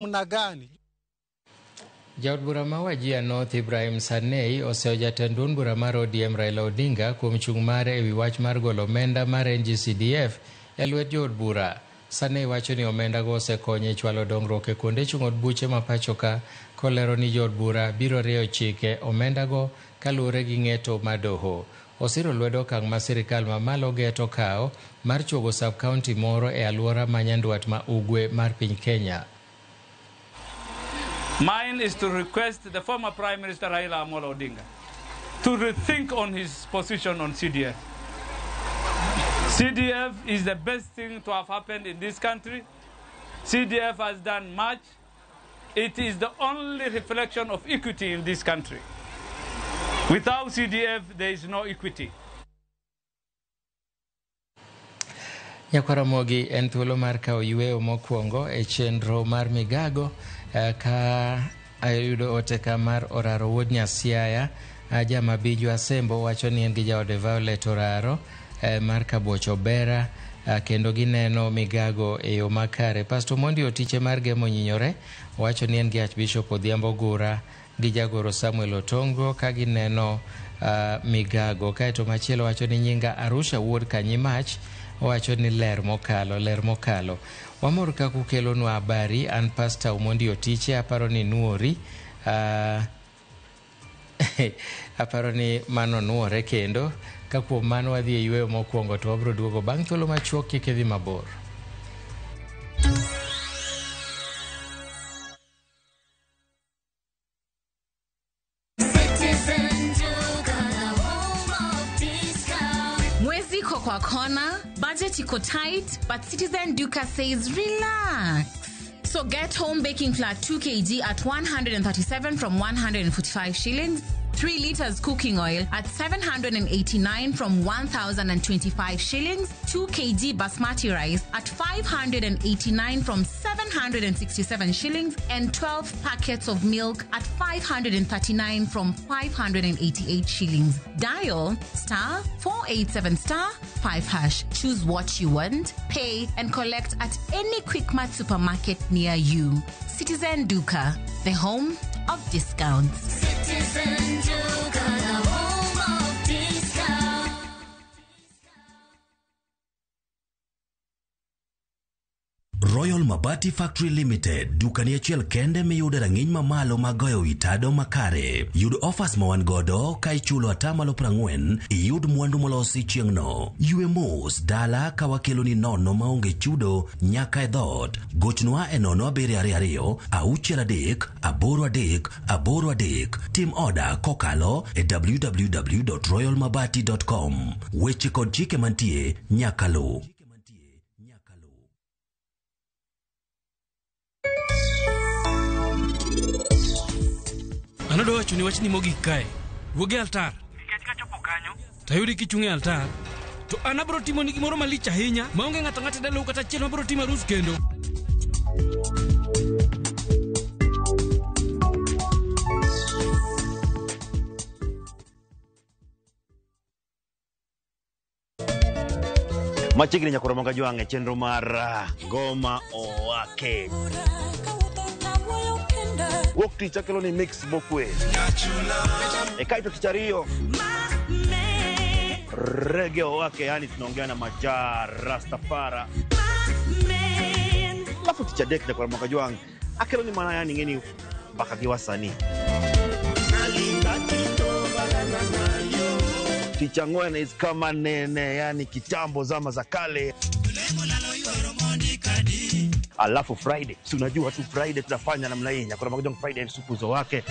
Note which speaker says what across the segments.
Speaker 1: Namna gani?
Speaker 2: Jaod bura ma Wajir North Ibrahim Sanei oseyo jatend duond bura mar ODM Raila Odinga kuom chung' mare ewi wach mar golo omenda mar NGCDF e lwet jood bura. Sanei wacho ni omendago osekonyo e chwalo dongruok e kuonde chung' od buche ma pachoka kolero ni jood bura biro rieyo chike omendago kaluwore gi ng'eto mar doho. Osiro lwedo okang' ma sirikal mamalo geto kawo mar chuogo sub-county moro e alwora ma nyandwat ma ugwe mar piny Kenya.
Speaker 3: Mine is to request the former Prime Minister Raila Amolo Odinga to rethink on his position on CDF. CDF is the best thing to have happened in this country. CDF has done much. It is the only reflection of equity in this country. Without CDF, there is no equity.
Speaker 2: Nyakwaramogi en thuolo mar kawo yueyo mokwongo e chenro mar migago ka ayudo ote ka mar Oraro wuod Nyasiaya Jamabiju Asembo wacho ni en gi jaode Violet Oraro mar Kabuoch Obera kendo gineno migago e yo makare. Pastor Mondi Otiche mar Gemo Nyinyore wacho ni en gi Archbishop Odhiambo Gura gi jagoro Samuel Otongo ka gineno migago. Kaeto machielo wacho ni nyinga Arusha wuod Kanyimach wacho ni ler mokalo, ler mokalo. Wamor kaka ukelonwa habari. An Pastor Omondi Otiche, aparo ni nuori. Aparo ni mano nuore kendo. Ka kuom mano wadhi e yueyo mokwongo to wabiro duogo bang' thuolo machuok kik idhi mabor.
Speaker 4: Mwezi iko kwa kona, budget iko tight, but Citizen Duka says relax. So get home baking flour 2 kg at 137 from 145 shillings, 3 liters cooking oil at 789 from 1,025 shillings, 2 kg basmati rice at 589 from 767 shillings, and 12 packets of milk at 539 from 588 shillings. Dial star 487 star 5 hash. Choose what you want, pay, and collect at any Quickmart supermarket near you. Citizen Duka, the home of discounts.
Speaker 5: Citizen Duka, the home of discounts.
Speaker 6: Royal Mabati Factory Limited, dukani achiel kende miyude rang'iny mamalo mag goyo wi tado makare. Yud offers ma wan godo ka ichulo atamalo 40 iyud mwandu molosi chieng'no. Ywe mos dala ka wakeloni nono maonge chudo nyaka e dhoot. Gochnwa e 0722 63 83 83. Tim oda kokalo e www.royalmabati.com. Weche kod chike mantie nyaka luw.
Speaker 7: An adwa wachoni wachni mogik kae. Wuog e altar. Nikech kachopo kanyo, to ayudi kichung' e altar, to an abiro timoni gimoro malich ahinya maonge ng'ato ang'ata e dalau kata achiel mabiro timo arus kendo.
Speaker 8: Machiegni nyakoro manga jwang' e chenro mar Ngoma Owake. Wuok tich akelo ni mix mokwe. E kaito tich ariyo Reggae Owake, yani tunaongea na Maja Rastafara. Alafu tich adek nyakoro manga jwang' akelo ni mana yani ng'eni mbaka gi wasanii. Tich ang'wen is kama nene, yani kitambo zama za kale. Alafu Friday, si unajua tu Friday tunafanya namna hii, nyakoro manga jwang' Friday ni supu zo wake.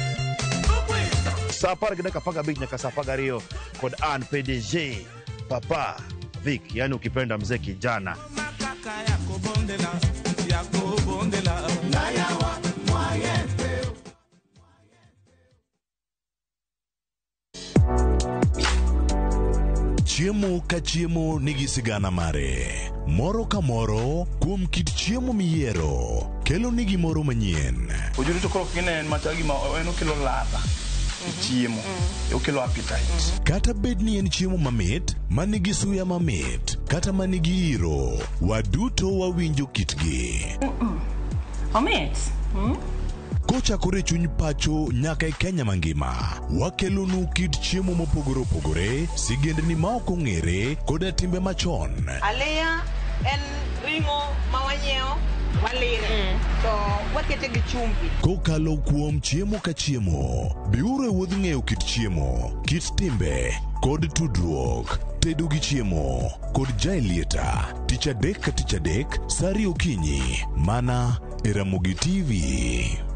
Speaker 8: Saa apar gi dakika apar gabich nyaka saa apar gariyo kod an PDG Papa Vic, yani ukipenda mzee kijana.
Speaker 9: Chiemo ka chiemo nigi sigana mare. Moro ka moro kuom kit chiemo miyiero kelo ni gimoro manyien.
Speaker 10: Ojuri to koro kine en machal gima en okelo ladha e chiemo, okelo appetite.
Speaker 9: Kata bed ni en chiemo mamit, manigi suya mamit, kata manigi iro, waduto wawinjo kitgi.
Speaker 11: Omit.
Speaker 9: Kochakore e chuny pacho nyaka e Kenya mangima, wakelonu kit chiemo mopogore opogore, sigendni ma ok ong'ere, koda timbe machon.
Speaker 1: Aliya en ring'o ma wanyiewo walire to wakete gi chumbi.
Speaker 9: Kokalo kuom chiemo ka chiemo, biuru e wuodh ng'eyo kit chiemo, kit timbe, kod tudruok. Tedo gi chiemo kod Jaelieta, tich adek ka tich adek, sa ariyo okinyi, mana e Ramogi TV.